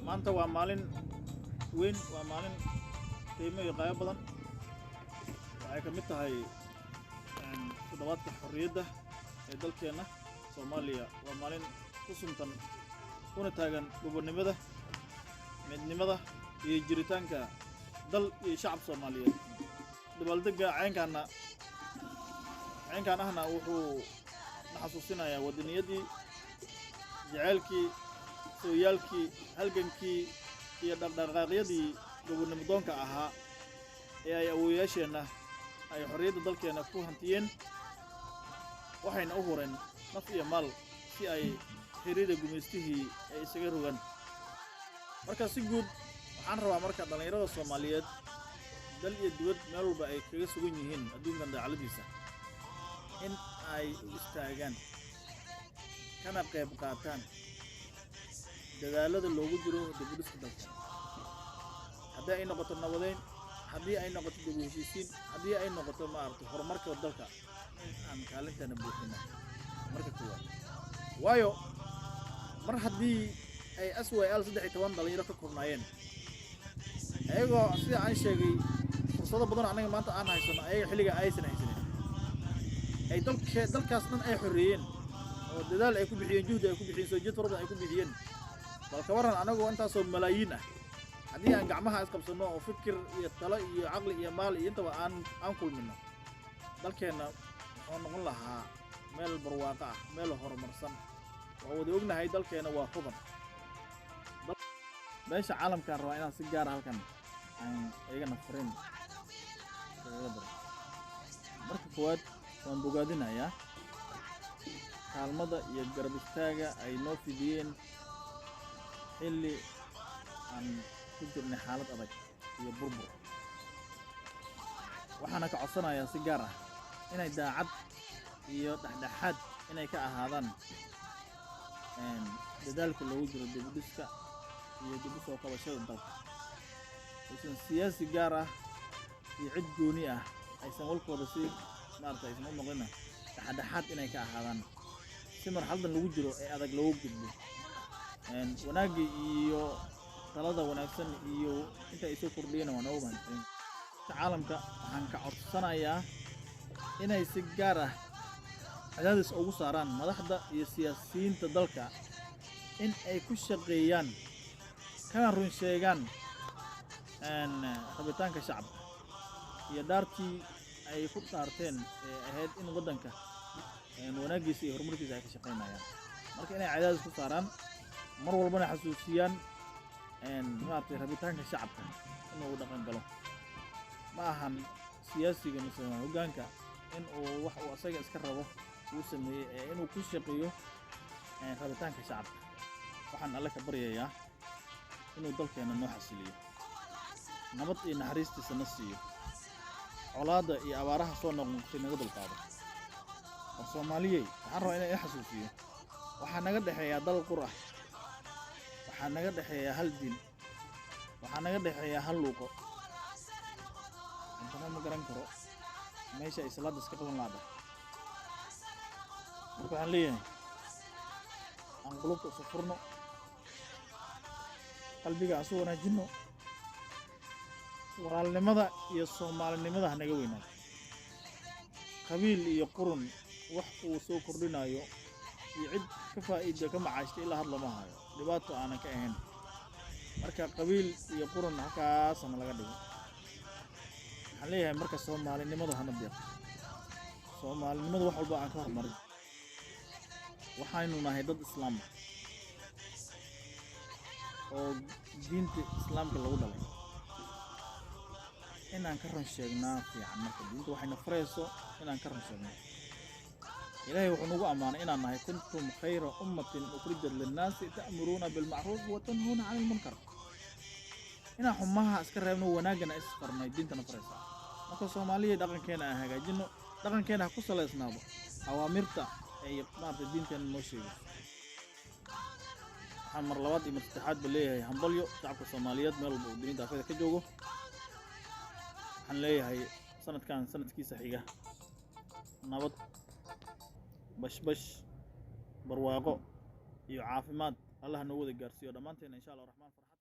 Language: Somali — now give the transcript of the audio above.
Maanta waa maalin weyn, waa maalin qiimo iyo qaayo badan. Waxay ka mid tahay toddobaadka xorriyadda ee dalkeenna Soomaaliya. Waa maalin ku suntan kuna taagan gobonnimada, midnimada iyo jiritaanka dal iyo shacab Soomaaliyeed. Dabaaldegga caynkaan ahna wuxuu na xasuusinayaa wadaniyaddii, jaceylkii, sooyaalkii, halgankii iyo dhaqdhaqaaqyadii gobonnimo doonka ahaa ee ay awoowayaasheenna ay xorriyadda dalkeenna ku hantiyeen, waxayna u hureen naf iyo maal si ay xiriirda gumaystihii ay isaga rogaan. Marka si guud waxaan rabaa marka dhallinyarada Soomaaliyeed dal iyo dibad meel walba ay kaga sugan yihiin adduunkan daacaladiisa in ay u istaagaan kana qayb qaataan dadaalada loogu jiro dib u dhiska dalka, haddii ay noqoto nabadeyn, haddii ay noqoto dib u heshiisiin, haddii ay noqoto maaragtay horumarka dalka, in aan kaalinteena buuxino marka koowaad. Waayo mar haddii ay SYL 13 dhalinyaro ka koobnaayeen, ayagoo sida aan sheegay fursado badan oo annaga maanta aan haysano ayaga xilliga aysan haysanin, ay dalke dalkaas dhan ay xoreeyeen oo dadaal ay ku bixiyeen, juhdi ay ku bixiyeen, soo jeed fara badan ay ku bixiyeen, bal ka warran anagoo intaasoo malaayiin ah haddii aan gacmaha isqabsanno oo fikir iyo talo iyo caqli iyo maal iyo intaba aan kulmino, dalkeenna wuxuu noqon lahaa meel barwaaqo ah, meel horumarsan. Waa wada ognahay dalkeenna waa hodan. Beesha caalamkaan rabaa inaan si gaara halkan aan iyagana fariin kaga daro. Marka koowaad waan bogaadinayaa kaalmada iyo garab istaaga ay noo fidiyeen xilli aan ku jirnay xaalad adag iyo burbur. Waxaana ka codsanayaa si gaar ah inay daacad iyo dhexdhexaad inay ka ahaadaan dadaalka loogu jiro dib u dhiska iyo dib u soo kabashada dalka, aysan siyaasi gaar ah iyo cid gooni ah aysan walkooda si maarata aysan u noqonina, dhexdhexaad inay ka ahaadaan si marxaladan lagu jiro ee adag loogu gudbo. Wanaagga iyo talada wanaagsan iyo inta ay soo kordhiyeen waa noogu mahadcelin. Caalamka waxaan ka codsanayaa inay si gaar ah cadaadis ugu saaraan madaxda iyo siyaasiyiinta dalka in ay ku shaqeeyaan kana run sheegaan rabitaanka shacabka iyo dhaartii ay ku dhaarteen ee ahayd in waddanka wanaaggiisa iyo horumarkiisa ay ka shaqeynayaan. Marka inay cadaadis ku saaraan, mar walbana xasuusiyaan maaragtay rabitaanka shacabka inuu dhaqan galo. Ma ahan siyaasiga mise hoggaanka in uu wax uu asaga iska rabo uu sameeyey ee inuu ku shaqeeyo rabitaanka shacabka. Waxaan Alle ka baryayaa inuu dalkeena noo xasiliyo, nabad iyo naxariistiisa na siiyo, colaadda iyo abaaraha soo noqnoqotay naga dulqaado. War Soomaaliyey, waxaan rabaa inaan ii xasuusiyo, waxaa naga dhexeeyaa dal qur ah, waxaa naga dhexeeyaa hal diin, waxaa naga dhexeeyaa hal luuqo. Intana ma garan karo meesha ay salaadda iska qaban laada. Marka waxaan leeyahay aan qulubta isu furno, qalbiga aan isu wanaajinno, walaalnimada iyo soomaalinimada ha naga weynaato. Qabiil iyo qurun wax uu soo kordhinayo iyo cid ka faa'iida ka macaashtay ilaa had lama hayo, dhibaato aanan ka ahayn. Marka qabiil iyo qurun halkaasana laga dhigo. Waxaan leeyahay marka soomaalinimadu hana deeqto, soomaalinimadu wax walba aan ka hormarin. Waxaynu nahay dad islaam ah oo diinta islaamka lagu dhalay, inaan ka run sheegnaa fiican. Marka diinta waxayna farayso inaan ka run sheegno. Ilaahay wuxuu nagu ammaanay inaan nahay kuntum khayra ummatin ukhrijat linnaasi ta'muruuna bilmacruuf wa tanhuuna cani lmunkar. Inaan xumaha iska reebno, wanaaggana is farnay diintana faraysaa. Marka Soomaaliya dhaqankeena aan hagaajino, dhaqankeena ha ku salaysnaado awaamirta ay maaragtay diinteena noo sheegayso. Waxaan mar labaad iyo mar saddexaad ba leeyahay hambalyo shacabka Soomaaliyeed meel walba uu dunida afeeda ka joogo. Waxaan leeyahay sanadkan sanadkiisa xiga nabad, bashbash, barwaaqo iyo caafimaad Allah noo wada gaarsiiyo dhammaanteena insha Allah raxmaan farxad.